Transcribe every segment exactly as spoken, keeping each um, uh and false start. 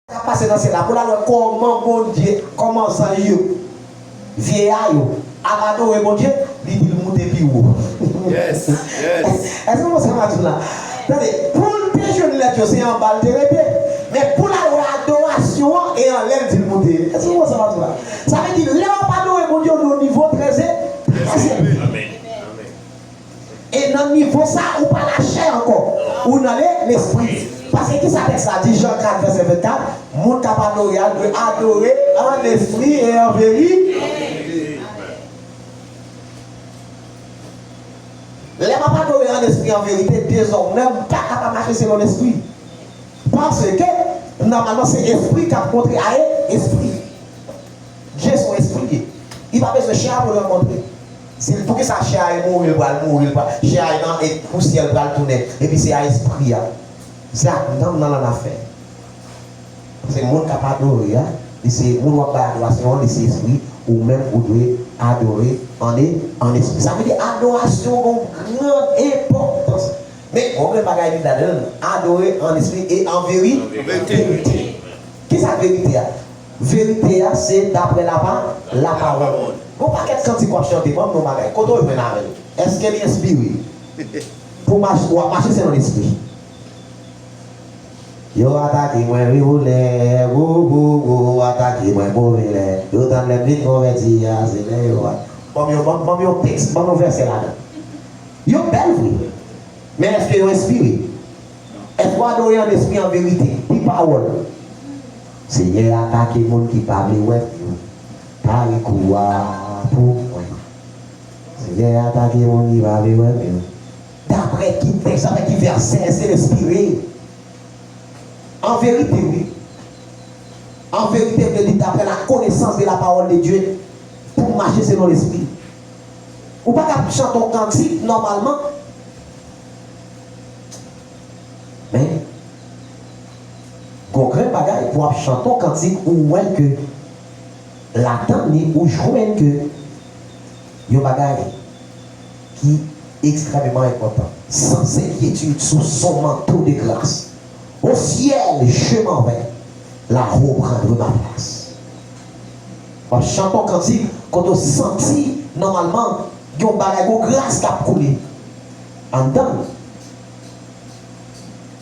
k ap pase nan syèl la, pou l al wè kòman Bondye, kòman zanj yo, vye a yo, ap adore Bondye, li di l moute pi wo. Yes, yes. Èske w konprann sa m ap di w la? Tande, pou l te jwenn lèt yo, se anba l te rete. Men pou l al wè adorasyon an, e anlè l di l moute. Èske w konprann sa m ap di w la? Sa vle di, lè w ap adore Bondye, w nan yon nivo trè, trè elve. Amèn. E nan nivo sa, ou pa lachè ankò. Ou nan le, lespri. Paske ki sa tèks la di, Jan kat, vèsè vennkat, moun k ap adore a dwe adore an espri e an verite. Lè m ap adore an espri, an verite, dezòmè, m pa kapab mache selon lespri. Paske, nòmalman, se espri k ap kontre a e-, espri. Dye se yon espri li ye. Li pa bezwen chè a pou l rankontre. Si l, poukisa chè a e mouri, l pral mouri, l pral, chè a e nan, e pousyè, l pral tounen. Epi se a espri a. Se ak nanm nan l annafè. Paske moun k ap adore a, li se moun w ap bay adorasyon an, li se espri, ou menm ou dwe adore an e-, an espri. Sa vle di adorasyon gen yon gran enpòtans. Men, yon grenn bagay li di ladan l, adore an espri e an veri-, verite. Ki sa verite a? Verite a, se daprè lapa-, lapawòl. Gon pakèt kantik w ap chante, ban m yon bagay. Kote w jwenn avè l? Èske li enspire? Pou mach-, w ap mache selon lespri. Yo atake mwen wi boulè, wo, wo, wo, atake mwen move lè. Yo tann lè m vin konvèti a, se lè yo a. Ban m yon, ban m, ban m yon tèks, ban m yon vèsè ladan. Yo bèl vre. Men èske yo enspire? Èske w adore an espri, an verite? Di pawòl. Senyè atake moun ki pa vle wè m yo. Pare kou a pou mwen. Senyè atake moun ki pa vle wè m yo. Daprè ki tèks, daprè ki vèsè, èske l enspire? An verite, wi. An verite vle di daprè la connaissance de la parole de Dieu, pou mache selon lespri. Ou pa ka ap chante yon kantik nòmalman. Men, gon grenn bagay pou w ap chante yon kantik, ou wè ke ladan li, ou jwenn ke yon bagay ki ekstrèmeman enpòtan. Sans inquiétude sous son manteau de grâce. Au ciel, je m'en vais. Là-haut prendre ma place. W ap chante yon kantik kote w santi, nòmalman, gen yon bagay, yon gras k ap koule anndan w.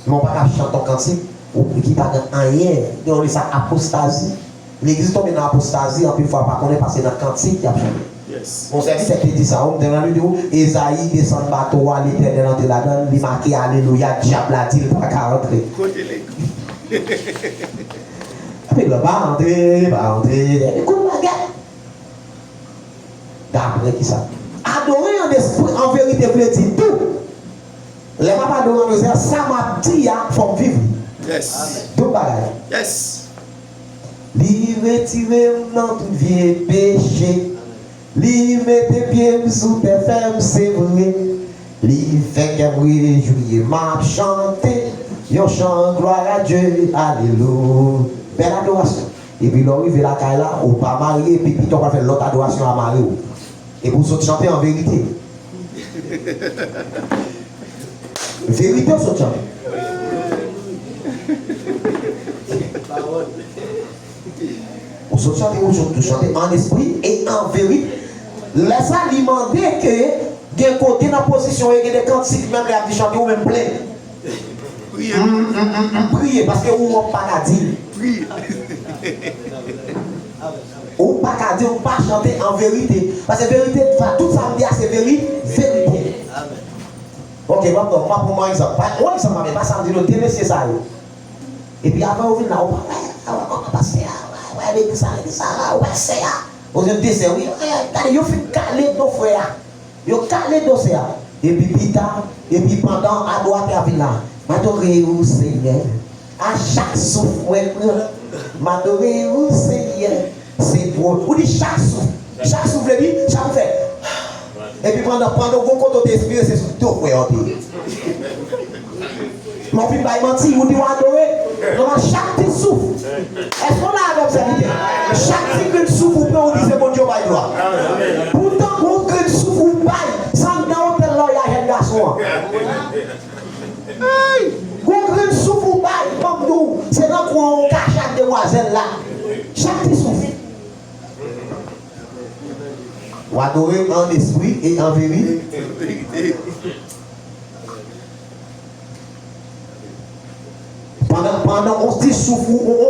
Men w pa ka chante yon kantik ou, ki pa gen anyen. Yo rele sa apostazi. Legliz tonbe nan apostazi, anpil fwa pa konnen paske nan kantik y ap chante. Yes. Yon sèvitè te di sa, wi, m te rann li di w, Ezayi desann bato a, Letènèl antre ladan l, li make alelouya, dyab la di l pa ka antre. Kote legliz? Epi lè pa antre, pa antre, epi kout bagay. Daprè kisa? Adore an espri, an verite vle di tou. Lè m ap adore an verite, sa m ap di a, fò m viv li. Yes. Tout bagay. Yes. Li retire m nan tout vye peche. Li mete pye m sou tè fèm, se vre. Li fè kè m rejwi, m ap chante yon chan glwa a Dye. Alelouya. Bèl adorasyon. Epi lè w rive lakay la, ou pa marye, epi pita w pral fè lòt adorasyon a mari w. Epi w sot chante an verite. Verite w sot chante. Ou sot chante, ou sot tou chante an espri e an verite. Lè sa, li mande ke gen kote nan pozisyon e gen de kantik, menm lè y ap di chante, ou menm plenn. Priye. M, m, m, m priye, paske ou pa ka di l. Priye. Ou pa ka di, ou pa chante an verite. Paske verite, tout sa m di a, se veri-, verite. Ok, m ap, m ap pran yon egzanp. Pa, yon egzanp, pa, pa sa m di nou, de mesye sa yo. Epi avan yo vin la, ou pa wè, ou wè kòman pastè a, ou wè, ou wè legliz sa, legliz sa, ou wè sè a. Ou di de sè, wi, eh, gade, yo fin kale do frè a. Yo kale do sè a. Epi pita, epi pandan adoratè a vin la, m adore ou, Senyè. A chak souf mwen pran, m adore ou, Senyè. Se dwòl. Ou di chak souf. Chak souf vle di, chak ou fè. Epi pandan, pandan w gon kote w te espire, se sou do frè a w te ye. Men w vin bay manti, ou di w adore. Nòmal, chak ti souf. Èske w la avè m, sèvitè? Chak ti grenn souf ou pran, ou di se Bondye w bay glwa. Poutan, gon grenn souf ou bay, se anndan otèl la w ye a, jèn gason an. Gon grenn souf ou bay, ban m di w, se nan kwen w ka chak demwazèl la. Chak ti souf. W adore m an espri e an verite. Pandan, pandan on ti souf ou, ou,